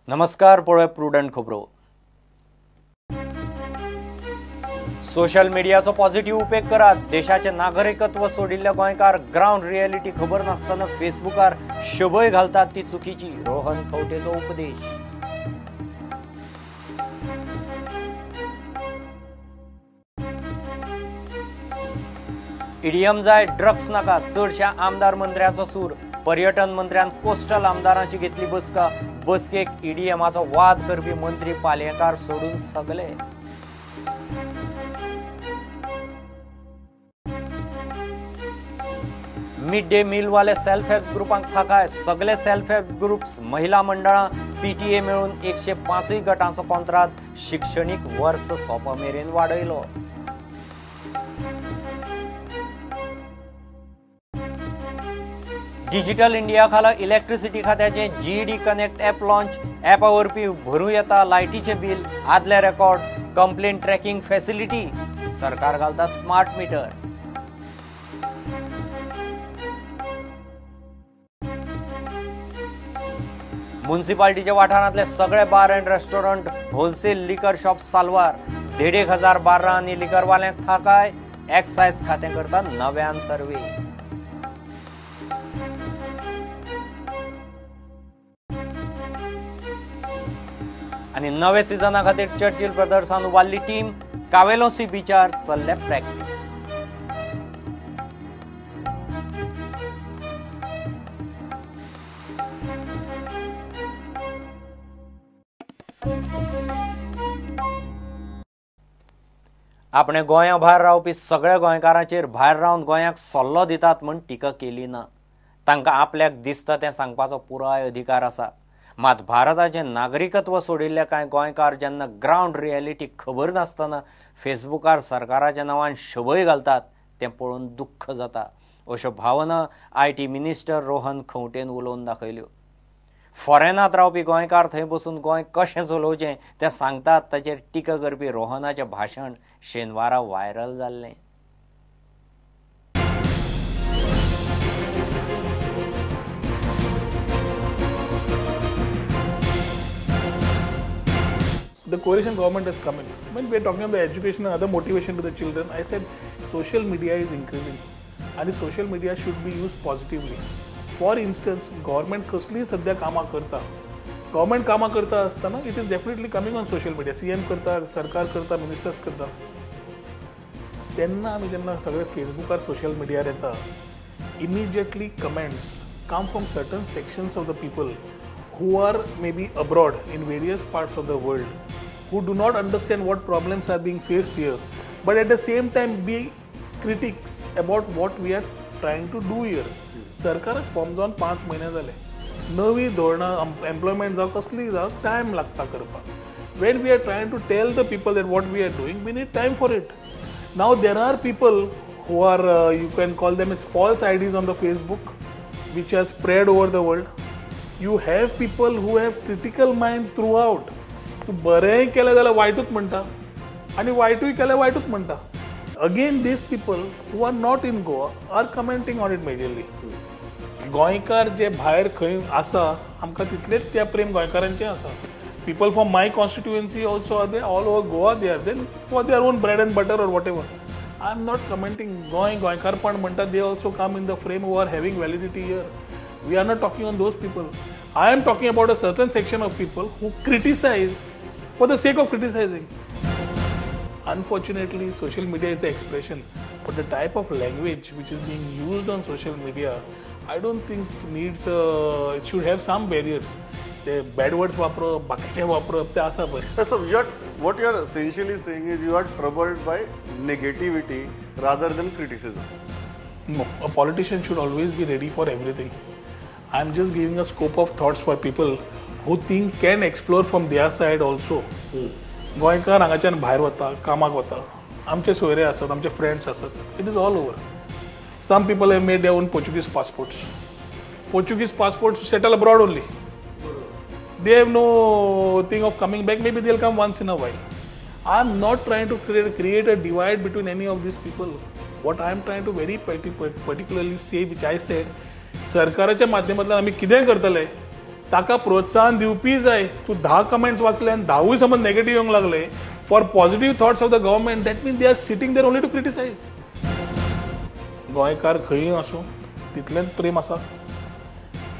नमस्कार, पळय प्रुडंट खबरो. सोशल मिडियाचो पॉझिटिव्ह उपेग करात. देशाचे नागरिकत्व सोडिल्ले गोंयकार ग्राउंड रियलिटी खबर नासतना फेसबुकार शबय घालतात ती चुकीची, रोहन खंवटेचो उपदेश. ईडीएम जाय, ड्रग्स नाका, चडश्या आमदार मंत्र्याचो सूर. पर्यटन मंत्र्यान कोस्टल आमदारांची घेतली बसका. बसकेक ईडीएमाचो वाद करपी मंत्री पालयेंकार सोडून सगले. मिड डे मील वाले सेल्फ हेल्प ग्रुपांक थाकाय. सगळे सेल्फ हेल्प ग्रुप्स, महिला मंडळां, पीटीए मेळून 105 गटांचो कॉन्त्रात शिक्षणीक वर्स सोंपा मेरेन वाडयलो. डिजिटल इंडिया खाला इलेक्ट्रिसिटी खात्याचे जीईडी कनेक्ट ॲप लॉन्च. ॲपा वरवीं भरूं येता लायटीचें बील, आदले रेकॉर्ड, कंप्लेन ट्रॅकिंग फॅसिलिटी. सरकार घालता स्मार्ट मिटर. मुन्सिपाल्टीच्या वाठारांतले सगळे bar and restaurant, wholesale liquor shop साल्वार. 1,500 बार्रां आनी लिकरवाल्यांक थाकाय. एक्सायज खातें करता नव्यान सर्वे. आनी नवे सिजना खातीर चर्चिल ब्रदर्सान उबारली टीम. कावेलोसी बिचार चल्ले प्रॅक्टीस. आपणे गोंया भायर रावपी सगळ्या गोंयकारांचेर भायर रावन गोंयाक सल्लो दितात म्हूण टिका केली ना. तांकां आपल्याक दिसता तें सांगपाचो पुराय अधिकार आसा. मात भारताचें नागरिकत्व सोडिल्ले कांय गोंयकार जेन्ना ग्रावंड रियलिटी खबर नासतना फेसबुकार सरकाराच्या नांवान शबय घालतात तें पळोवन दुख्ख जाता, अश्यो भावना IT minister Rohan खंवटेन उलोवन दाखयल्यो. फॉरेनांत रावपी गोंयकार थंय बसून गोंय कशें चलोवचें तें सांगतात ताचेर टिका करपी रोहनाचें भाशण शेनवारा व्हायरल जाल्लें. The coalition government has come in. When we are talking about the education and other motivation to the children, I said social media is increasing and social media should be used positively. For instance, government कसली सध्या कामां करता, government कामां करता आसतना it is definitely coming on social media. CM करता, सरकार करता, मिनिस्टर्स करता. तेन्ना आमी जेन्ना सगळे फेसबुकार सोशल मिडियार येता, immediately comments come from certain sections of the people who are maybe abroad in various parts of the world, who do not understand what problems are being faced here, but at the same time be critics about what we are trying to do here. सरकाराक form जावन 5 म्हयने जाले, नवी धोरणां employment जावं कसली जावं time लागता करपाक. When we are trying to tell the people that what we are doing, we need time for it. Now there are people who are, you can call them as false IDs on the Facebook, which are spread over the world. You have people who have critical mind throughout. तूं बरेंय केलें जाल्यार वायटूच म्हणटा आनी वायटूय केल्यार वायटूच म्हणटा. Again these people who are not in Goa are commenting on it majorly. गोंयकार जे भायर खंय आसा आमकां तितलेंच त्या प्रेम गोंयकारांचें आसा. People from my constituency also are they all over Goa, they are then for their own bread and butter or whatever. I am not commenting. Goa गोंयकारपण म्हणटा they also come in the frame who are having validity here. We are not talking on those people. I am talking about a certain section of people who criticize for the sake of criticizing. Unfortunately, social media is an expression, but the type of language which is being used on social media, I don't think needs, it should have some barriers. The bad words वापरप, बाकीचे वापरप ते आसा पळय. So what you are essentially saying is you are troubled by negativity rather than criticism. No, a politician should always be ready for everything. I am just giving a scope of thoughts for people who think can explore from their side also. गोंयकार हांगाच्यान भायर वता, कामाक वता, आमचे सोयरे आसत, आमचे फ्रेंड्स आसत, it is all over. Some people have made their own Portuguese passports. Portuguese passports settle abroad only. They have no thing of coming back. Maybe they'll come once in a while. I am not trying to create a divide between any of these people. What I am trying to very particularly say, which I said, सरकाराच्या माध्यमांतल्यान आमी कितें करतले ताका प्रोत्साहन दिवपी जाय. तूं 10 कमेंट्स वाचले आनी 10वूय समज नेगेटीव येवंक लागले for positive thoughts of the government, that means they are sitting there only to criticise. गोंयकार खंयूय आसूं तितलेंच प्रेम आसा.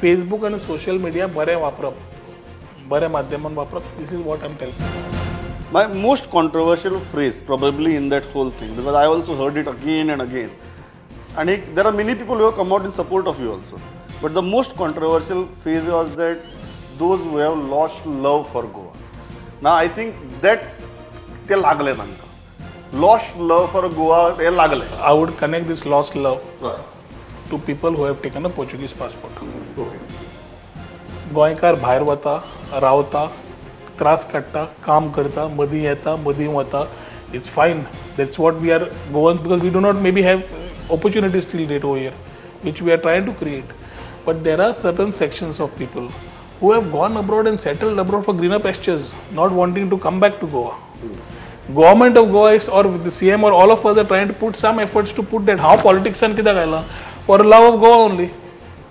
फेसबूक आनी सोशल मिडिया बरें वापरप, बऱ्या माध्यमान वापरप, this is what I am telling. My most controversial phrase probably in that whole thing, because I also heard it again and again, and there are many people who have come out in support of you also, but the most controversial phrase was that those who have lost love for Goa. Now I think that ते लागले तांकां, lost love for Goa हे लागले. I would connect this lost love to people who have taken a Portuguese passport. Okay. गोंयकार भायर वता, रावता, त्रास काडटा, काम करता, मदीं येता, मदीं वता. It's fine, that's what we are Goans, because we do not maybe have opportunities till date over here which we are trying to create. But there are certain sections of people who have gone abroad and settled abroad for greener pastures, not wanting to come back to Goa. Government of Goa is, or the CM or all of us are trying to put some efforts to put that how politics and कित्याक आयला for love of Goa only.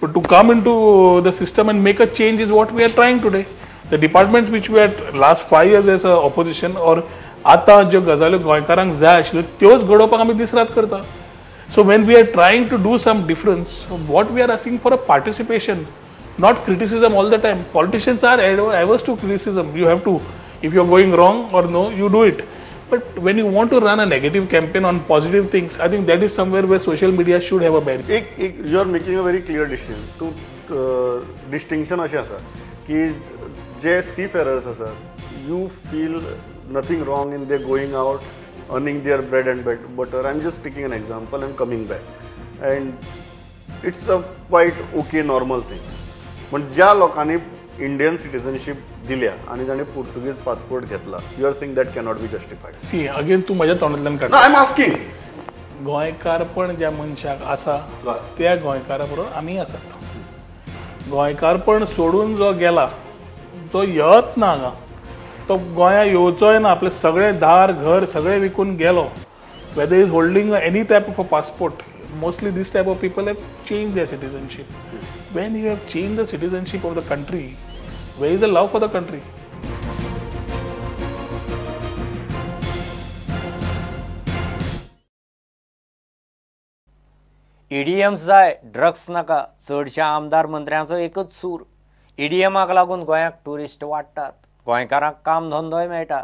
But to come into the system and make a change is what we are trying today. The departments which we had last 5 years as a opposition or आतां ज्यो गजाल्यो गोंयकारांक जाय आशिल्ल्यो त्योच घडोवपाक आमी दीस रात करता. So when we are trying to do some difference, what we are asking for a participation, not criticism all the time. Politicians are averse to criticism. You have to, if you are going wrong or no, you do it. But when you want to run a negative campaign on positive things, I think that is somewhere where social media should have a barrier. एक you are making a very clear decision to distinction अशें आसा की जे C Ferrers आसा, you feel nothing wrong in their going out, earning their bread and butter. I am just taking an example and coming back, and it's a quite okay normal thing. पण ज्या लोकांनी Indian citizenship दिल्या आनी जाणें पुर्तुगीज passport घेतला, you are saying that cannot be justified. See again तूं म्हज्या तोंडांतल्यान काड. I am asking. गोंयकारपण ज्या मनशाक आसा त्या गोंयकारा बरोबर आमी आसात. गोंयकारपण सोडून जो गेला, जो येत ना हांगा, तो गोंया येवचोय ना, आपले सगळे दार घर सगळे विकून गेलो. Whether is holding any type of a passport, mostly this type of people have change their citizenship. When you have change the citizenship of the country, where is the love for the country? EDMs जाय, drugs नाका. चडशा आमदार मंत्र्यांचो एकच सूर. ईडीएमाक लागून गोंयाक tourist वाडटात, गोंयकारांक काम धंदोय मेळटा.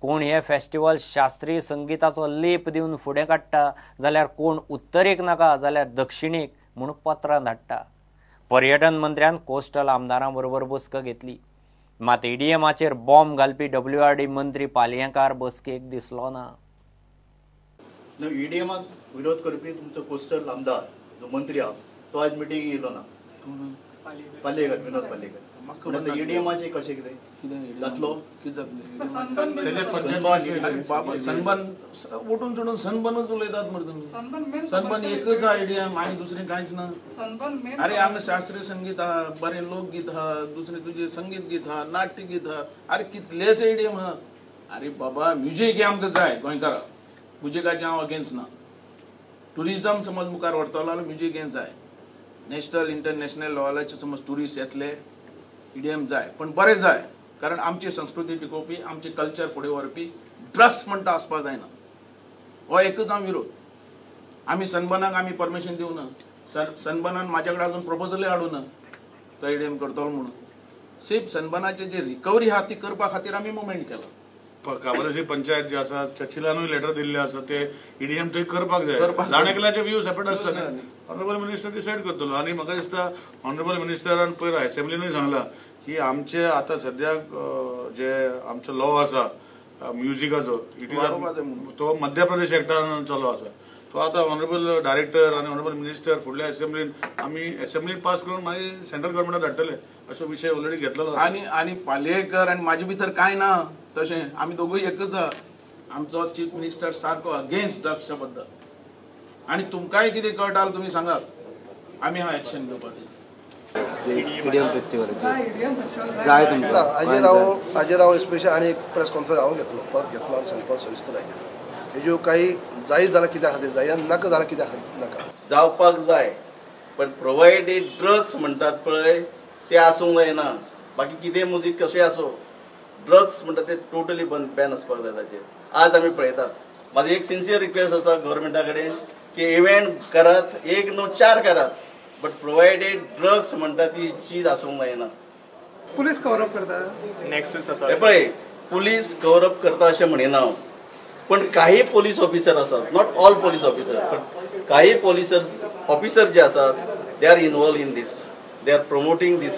कोण हे फेस्टिवल शास्त्रीय संगीताचो लेप दिवन फुडें काडटा, जाल्यार कोण उत्तरेक नाका जाल्यार दक्षिणेक म्हूण पत्रां धाडटा. पर्यटन मंत्र्यान कोस्टल आमदारां बरोबर बसका घेतली, मात ईडीएमाचेर बॉम्ब घालपी WRD मंत्री पालयेंकार बसकेक दिसलो ना. ईडीएमाक विरोध करपी तुमचो कोस्टल आमदार जो मंत्री आहा तो आज मिटींगेक येयलो ना, पालयेकर, विनोद पालयेकर. ईडीएमाचे कशें कितें जातलो? सनबर्न उठून चडून सनबर्नच उलयतात मरे तुमी. सनबर्न एकच आहा ईडीएम आनी दुसरें कांयच ना. अरे हांगा शास्त्रीय संगीत आहा, बरें लोकगीत आहा, दुसरें तुजें संगीत गीत आहा, नाट्य गीत आहा, अरे कितलेच ईडीएम आहा. अरे बाबा म्युजीक हें आमकां जाय गोंयकाराक, म्युजिकाचें हांव अगेन्स्ट ना. ट्युरिजम समज मुखार व्हरतलो जाल्यार म्युजीक हें जाय. नॅशनल इंटरनॅशनल लेवलाचेर समज ट्युरिस्ट येतले, ईडीएम जाय, पण बरें जाय, कारण आमची संस्कृती टिकोवपी, आमचे कल्चर फुडें व्हरपी. ड्रग्स म्हणटा आसपाक जायना, हो एकच हांव विरोध. आमी सनबर्नाक आमी परमिशन दिवना, सनबर्नान म्हाजे कडेन अजून प्रपोजलय हाडूना तो ईडीएम करतलो म्हणून. सेफ सनबर्नाची जी रिकवरी आहा ती करपा खातीर आमी मुवमेंट केला. काबारशी पंचायत जे आसा चर्चिलानूय लेटर दिल्ले आसा, ते ईडीएम थंय करपाक जाय. जाण एकल्याचे व्यू सेपरेट आसता, ऑनरेबल मिनिस्टर डिसायड करतलो. आनी म्हाका दिसता ऑनरेबल मिनिस्टरान पयर असेंब्लीनूय सांगला की आमचे आतां सद्याक जे आमचो लॉ आसा म्युजिकाचो, it is तो मध्य प्रदेश एक्टान चालू आसा, तो आतां ऑनरेबल डायरेक्टर आनी ऑनरेबल मिनिस्टर फुडल्या असेंब्लीन आमी असेंब्लीन पास करून मागीर सेंट्रल गव्हर्मेंटाक धाडटले असो विशय ऑलरेडी घेतलेलो. आनी आनी पालयेकर आनी म्हाजे भितर कांय ना तशें, आमी दोगूय एकच आहा. आमचो चीफ मिनिस्टर सारको अगेन्स्ट ड्रग्सा बद्दल, आनी तुमकांय कितें कळटा तुमी सांगात, आमी हा एक्शन घेवपाक. ईडीएम फेस्टिवल जाय तुमकां. हाजेर हांव स्पेशल आनी एक प्रेस कॉन्फरन्स हांव घेतलो, परत घेतलो आनी सांगतलो सविस्तर हाजेर. हेज्यो काही जायच जाल्यार कित्या खातीर जाय आनी नाका जाल्यार कित्या खातीर नाका. जावपाक जाय, पण प्रोवायडेड ड्रग्स म्हणटात पळय ते आसूंक जायना. बाकी कितें म्युजीक कशें आसूं, ड्रग्स म्हणटा ते टोटली बंद बॅन आसपाक जाय ताचेर. आज आमी पळयतात. म्हाजी एक सिन्सियर रिक्वेस्ट आसा गव्हर्मेंटा कडेन की इव्हेंट करात, 1 न्हू 4 करात, बट प्रोवायडेड ड्रग्स म्हणटा ती चीज आसूंक जायना. पुलीस कवरअप करता, नॅक्सस आसा. हे पळय, पुलीस कवरअप करता अशें म्हणिना हांव, पण काही पोलीस ऑफिसर आसात, not all police officer, पण काही पोलीस ऑफिसर जे आसात they are involve in this, they are promoting this.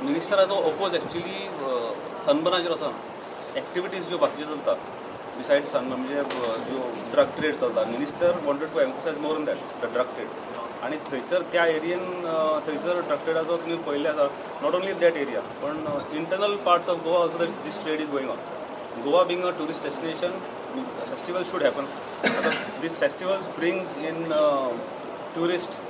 मिनिस्टराचो oppose actually सनबर्नाचेर वचना, एक्टिविटीज ज्यो बाकीच्यो चलता बिसायड सनबर्न, म्हणजे ज्यो ड्रग ट्रेड चलता, minister wanted to emphasize more on that the drug trade. आनी थंयसर त्या एरियेन थंयसर ड्रग ट्रेडाचो तुमी पळयलें आसा, not only that area पण internal parts of Goa also that this trade is going on. Goa being a tourist destination, festival should happen. This festivals brings in tourist.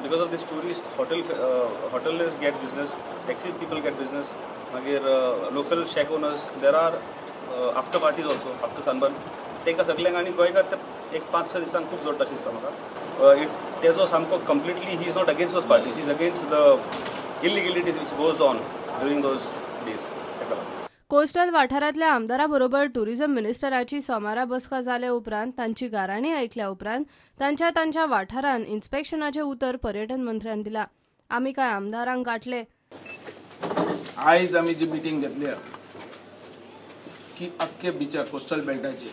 Because of this tourist, hoteliers get business, taxi people get business, मागीर local shack owners, there are after parties also after sunburn. तांकां सगल्यांक आनी गोंयकार ते एक 5-6 दिसांक खूब जोडटा अशें दिसता म्हाका. It तेजो सामको completely he is not against those parties, he is against the illegalities which goes on during those days. ताका लागून कोस्टल वाठारांतल्या आमदारा बरोबर टुरिझम मिनिस्टराची सोमारा बसका जाल्या उपरांत तांची गाराणी आयकल्या उपरांत तांच्या तांच्या वाठारांत इन्स्पेक्शनाचें उतर पर्यटन मंत्र्यान दिला. आमी कांय आमदारांक गांठले. आयज आमी जी मिटींग घेतल्या की अख्खे बिचार कोस्टल बेल्टाचे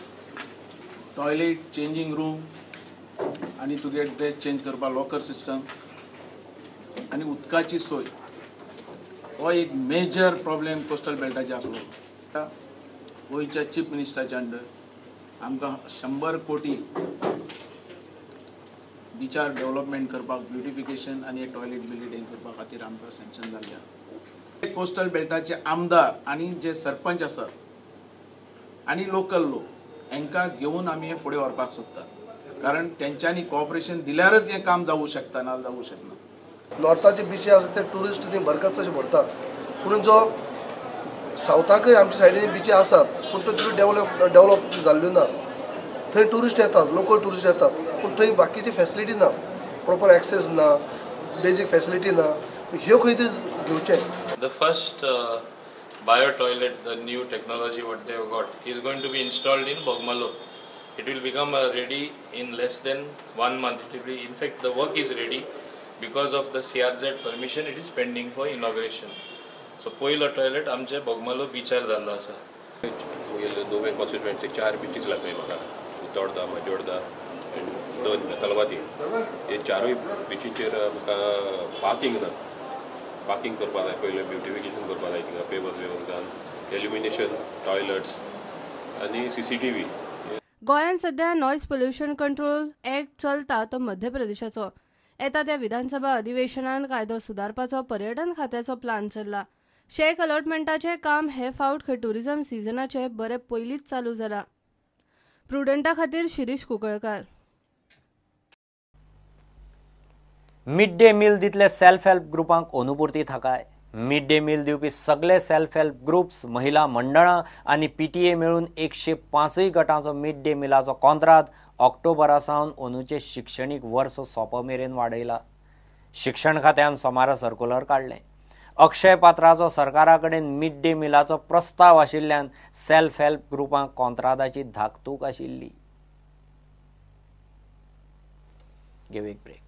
टॉयलेट, चेंजींग रूम आनी तुगे ड्रेस चेंज करपाक लॉकर सिस्टम आनी उदकाची सोय हो एक मेजर प्रॉब्लेम कोस्टल बेल्टाचे आसलो. गोंयच्या चीफ मिनिस्टराच्या अंडर आमकां 100 कोटी बिचार डेव्हलपमेंट करपाक, ब्युटिफिकेशन आनी टॉयलेट बिल्डिंग करपा खातीर आमकां सँक्शन जाल्ले. कोस्टल बेल्टाचे आमदार आनी जे सरपंच आसात आनी लोकल लोक हांकां घेवन आमी हें फुडें व्हरपाक सोदता, कारण तेंच्यांनी कॉपरेशन दिल्यारच हें काम जावूं शकता, ना जावूं शकना. नॉर्थाचे बिची आसा ते ट्युरिस्ट थंय भरकच अशें भरतात, पूण जो सावथाकय आमच्या सायडीन बिची आसात पूण त्यो तितल्यो डेव्हलप जाल्ल्यो ना. थंय ट्युरिस्ट येतात, लोकल ट्युरिस्ट येतात, पूण थंय बाकीची फॅसिलिटी ना, प्रॉपर एक्सेस ना, बेजीक फॅसिलिटी ना, ह्यो खंय तरी घेवचें. The first bio toilet, the new technology what they have got, is going to be installed in Bogmalo. It will become ready in less than 1 month. It will be, in fact, the work is ready. Because of the CRZ permission, it is pending for inauguration. So, पयलो toilet आमचे बोगमालो बिचार जाल्लो आसा. दोवे constituency 4 बिचीस लागले म्हाका, उतोर्दा, माजोर्दा आनी 2 तलवाती. हे 4 बिचीचेर आमकां पार्किंग ना, पार्किंग करपाक जाय, पयलें ब्युटिफिकेशन करपाक जाय, थिंगा पेवर्स वेवर्स घालून, एल्युमिनेशन, टॉयलट्स आनी CCTV. गोंयांत सध्या नॉयज पोल्युशन कंट्रोल एक्ट चलता तो मध्य प्रदेशाचो. येता त्या विधानसभा अधिवेशनान कायदो सुदारपाचो पर्यटन खात्याचो प्लान चल्ला. शेक अलॉटमेंटाचें काम हे फावट खंय टुरिझम सिजनाचे बरे पयलींच चालू जाला. प्रुडंटा खातीर Shirish Kunkalkar. Mid day meal दितले सेल्फ हेल्प ग्रुपांक अनुपुरती थाकाय. मिड डे मील दिवपी सगळे सेल्फ हेल्प ग्रुप्स, महिला मंडळां आनी PTA मेळून 105 गटांचो मिड डे मिलाचो कॉन्त्राद ऑक्टोबरा सावन अंदूचें शिक्षणीक वर्स सोंप मेरेन वाडयला. शिक्षण खात्यान सोमारा सर्कुलर काडलें. अक्षय पात्राचो सरकारा कडेन मिड डे मिलाचो प्रस्ताव आशिल्ल्यान सेल्फ हेल्प ग्रुपांक कॉन्त्रादाची धाकतूक आशिल्ली. घेवं एक ब्रेक.